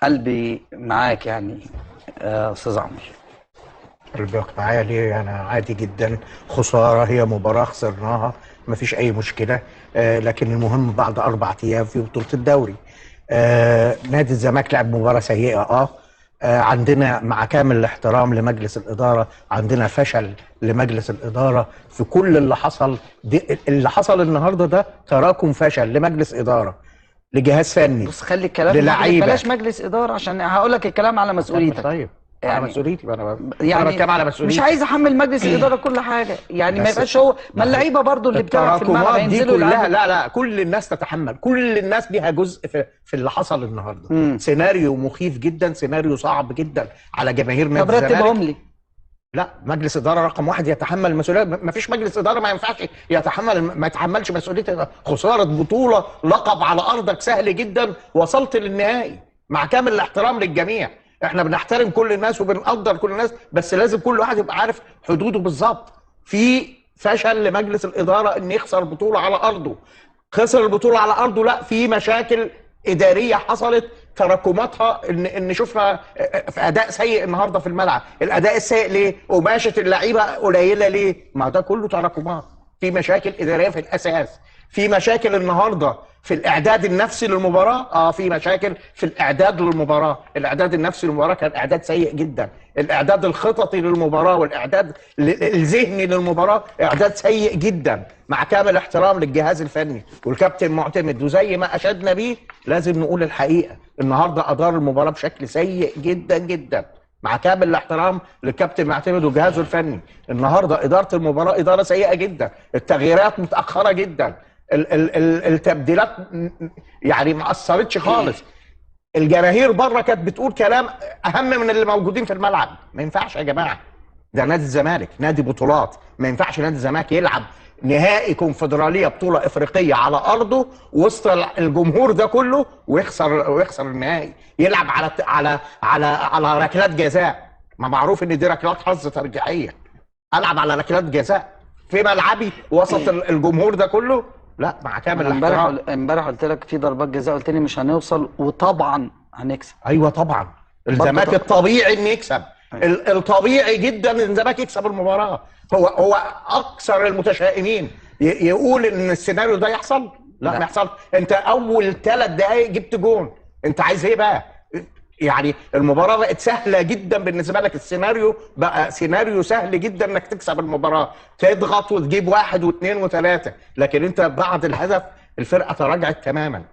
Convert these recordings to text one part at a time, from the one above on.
قلبي معاك يعني استاذ عمرو. قلبك معايا ليه؟ انا عادي جدا، خسارة هي مباراة خسرناها، مفيش اي مشكلة، لكن المهم بعد 4 ايام في بطوله الدوري. نادي الزمالك لعب مباراة سيئه. عندنا مع كامل الاحترام لمجلس الادارة، عندنا فشل لمجلس الادارة في كل اللي حصل. اللي حصل النهارده ده تراكم فشل لمجلس ادارة، لجهاز فني. بص خلي الكلام للعيبة، بلاش مجلس ادارة عشان هقول لك الكلام على مسؤوليتك. طيب يعني على مسؤوليتي، انا يعني بتكلم على مسؤوليتي، مش عايز احمل مجلس الادارة كل حاجة، يعني ما يبقاش هو، ما اللعيبة برضو اللي بتلعب في الملعب هينزلوا يلعبوا. لا لا، كل الناس تتحمل، كل الناس ليها جزء في اللي حصل النهارده. سيناريو مخيف جدا، سيناريو صعب جدا على جماهير نادي الزمالك. طب رتبهم لي. لا، مجلس ادارة رقم واحد يتحمل المسؤولية. ما فيش مجلس ادارة ما ينفعش يتحمل، ما يتحملش مسؤولية خسارة بطوله، لقب على ارضك سهل جدا، وصلت للنهائي. مع كامل الاحترام للجميع، احنا بنحترم كل الناس وبنقدر كل الناس، بس لازم كل واحد يبقى عارف حدوده بالظبط. في فشل لمجلس الادارة ان يخسر بطوله على ارضه، خسر البطولة على ارضه، لا في مشاكل ادارية حصلت تراكماتها، ان شفنا في اداء سيء النهارده في الملعب. الاداء السيء ليه؟ قماشة اللعيبة قليله ليه؟ ما ده كله تراكمات، في مشاكل ادارية في الاساس، في مشاكل النهارده في الاعداد النفسي للمباراة. في مشاكل في الاعداد للمباراة، الاعداد النفسي للمباراة كان اعداد سيء جدا، الاعداد الخططي للمباراة والاعداد الذهني للمباراة اعداد سيء جدا، مع كامل احترام للجهاز الفني والكابتن معتمد. وزي ما اشدنا بيه لازم نقول الحقيقة، النهارده ادار المباراة بشكل سيء جدا جدا، مع كامل الاحترام للكابتن معتمد وجهازه الفني. النهارده ادارة المباراة ادارة سيئه جدا، التغييرات متاخرة جدا، التبديلات يعني ما اثرتش خالص. الجماهير بره كانت بتقول كلام اهم من اللي موجودين في الملعب. ما ينفعش يا جماعة، ده نادي الزمالك نادي بطولات، ما ينفعش نادي الزمالك يلعب نهائي كونفدراليه بطوله افريقية على ارضه وسط الجمهور ده كله ويخسر النهائي، يلعب على على على على ركلات جزاء. ما معروف ان دي ركلات حظ ترجيحيه، العب على ركلات جزاء في ملعبي وسط الجمهور ده كله؟ لا، مع كامل الاحترام. امبارح قلت لك في ضربات جزاء، قلت لي مش هنوصل، وطبعا هنكسب. ايوه طبعا، الزمالك الطبيعي ان يكسب. الطبيعي جدا ان الزمالك يكسب المباراة. هو اكثر المتشائمين يقول ان السيناريو ده يحصل؟ لا، ما يحصل. انت اول 3 دقائق جبت جون، انت عايز ايه بقى؟ يعني المباراة بقت سهلة جدا بالنسبة لك، السيناريو بقى سيناريو سهل جدا انك تكسب المباراة، تضغط وتجيب 1 و2 و3، لكن انت بعد الهدف الفرقة تراجعت تماما.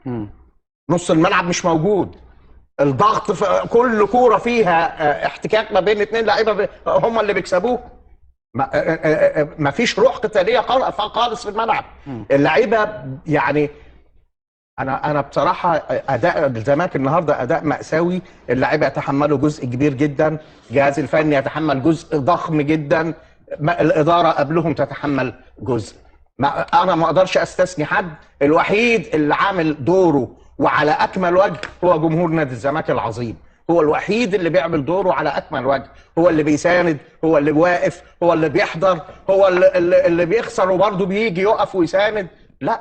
نص الملعب مش موجود، الضغط في كل كورة فيها احتكاك ما بين 2 لعيبة هم اللي بيكسبوه. ما فيش روح قتالية خالص في الملعب. اللعيبة يعني انا بصراحة اداء الزمالك النهارده اداء مأساوي. اللعيبة يتحملوا جزء كبير جدا، الجهاز الفني يتحمل جزء ضخم جدا، الادارة قبلهم تتحمل جزء. انا ما اقدرش استثني حد، الوحيد اللي عامل دوره وعلى اكمل وجه هو جمهور نادي الزمالك العظيم. هو الوحيد اللي بيعمل دوره على اكمل وجه، هو اللي بيساند، هو اللي واقف، هو اللي بيحضر، هو اللي بيخسر وبرضه بيجي يقف ويساند. لا،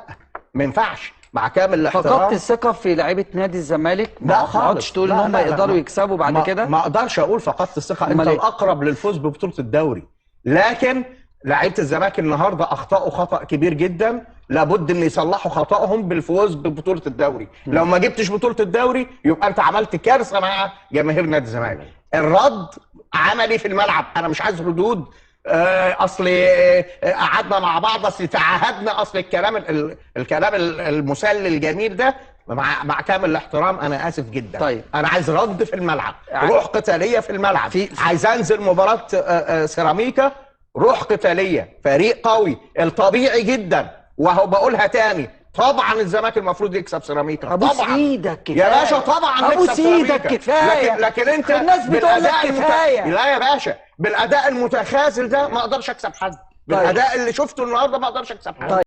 ما ينفعش. مع كامل الاحترام، فقدت الثقة في لعيبة نادي الزمالك. لا خالص، ما تقول ان هم يقدروا يكسبوا بعد كده. ما اقدرش اقول فقدت الثقة، انت الاقرب للفوز ببطولة الدوري، لكن لعيبة الزمالك النهارده اخطاوا خطا كبير جدا، لابد ان يصلحوا خطأهم بالفوز ببطولة الدوري. لو ما جبتش بطوله الدوري يبقى انت عملت كارثة مع جماهير نادي الزمالك. الرد عملي في الملعب، انا مش عايز ردود اصل قعدنا مع بعض، اصل تعاهدنا، اصل الكلام المسلي الجميل ده. مع كامل الاحترام انا اسف جدا. طيب، انا عايز رد في الملعب، روح قتالية في الملعب. عايز انزل مباراة سيراميكا روح قتالية، فريق قوي، الطبيعي جدا. وهو بقولها تاني، طبعا الزمالك المفروض يكسب سيراميكا. ابوس ايدك كفاية يا باشا، طبعا ابوس ايدك كفاية. لكن انت الناس بتقول لك كفاية. لا يا باشا، بالاداء المتخاذل ده ما اقدرش اكسب حد، بالاداء اللي شفته النهارده ما اقدرش اكسب حد. طيب.